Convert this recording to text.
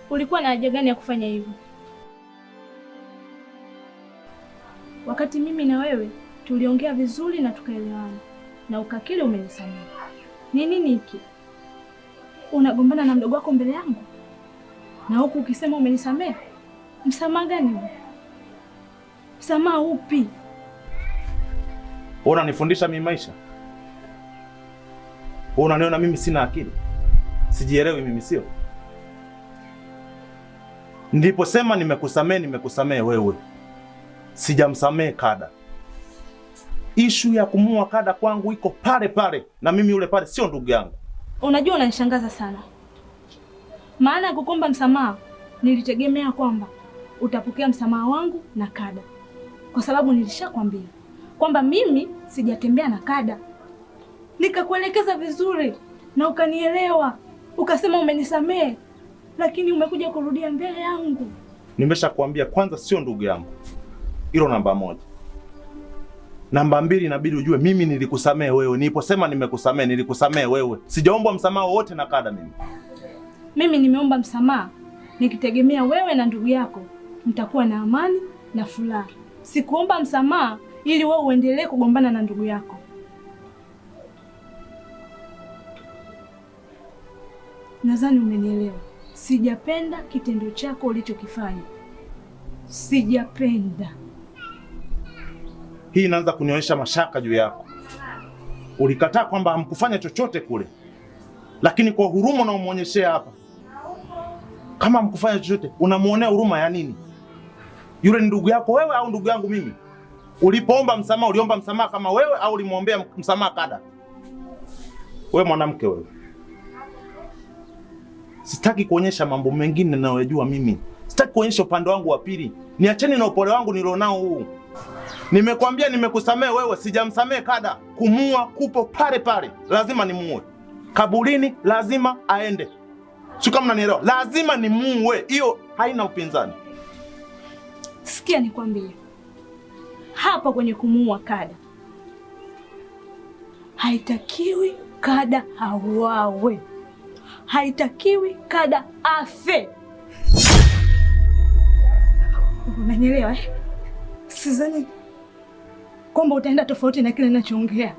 Ulikuwa na haja gani ya kufanya hivyo? Wakati mimi na wewe tuliongea vizuri na tukaelewana na ukakiri umenisamehe. Ni nini hiki? Unagombana na mdogo wako mbele yangu na huku ukisema umenisamehe? Msamaha gani? Msamaha upi? Wewe unanifundisha mimi maisha? Wewe unaniona mimi sina akili? Sijielewi mimi, sio? Niliposema nimekusamehe, nimekusamehe wewe, sijamsamehe Kada. Ishu ya kumua Kada kwangu iko pale pale, na mimi yule pale sio ndugu yangu. Unajua, unanishangaza sana, maana ya kukomba msamaha, nilitegemea kwamba utapokea msamaha wangu na Kada, kwa sababu nilishakwambia kwamba mimi sijatembea na Kada, nikakuelekeza vizuri na ukanielewa, ukasema umenisamehe, lakini umekuja kurudia mbele yangu. Nimeshakwambia kwanza, sio ndugu yangu, hilo namba moja. Namba mbili, inabidi ujue mimi nilikusamehe wewe. Niliposema nimekusamehe, nilikusamehe wewe, sijaombwa msamaha wowote na Kada. Mimi Mimi nimeomba msamaha nikitegemea wewe na ndugu yako mtakuwa na amani na furaha. Sikuomba msamaha ili wewe uendelee kugombana na ndugu yako. Nadhani umenielewa. Sijapenda kitendo chako ulichokifanya, sijapenda. Hii inaanza kunionyesha mashaka juu yako. Ulikataa kwamba hamkufanya chochote kule, lakini kwa huruma unaomwonyeshea hapa, kama hamkufanya chochote, unamuonea huruma ya nini? Yule ni ndugu yako wewe au ndugu yangu mimi? Ulipoomba msamaha, uliomba msamaha kama wewe au ulimwombea msamaha Kada? Wewe mwanamke wewe, sitaki kuonyesha mambo mengine ninayojua mimi, sitaki kuonyesha upande wangu wa pili. Niacheni na upole wangu nilionao huu. Nimekwambia nimekusamehe wewe, sijamsamehe Kada. Kumua kupo pale pale, lazima nimuue. Kaburini lazima aende, sio kama mnanielewa? Lazima nimuue, hiyo haina upinzani. Sikia nikwambie, hapa kwenye kumuua Kada haitakiwi Kada auawe, haitakiwi Kada afe. Unanielewa eh? Sidhani kwamba utaenda tofauti na kile ninachoongea.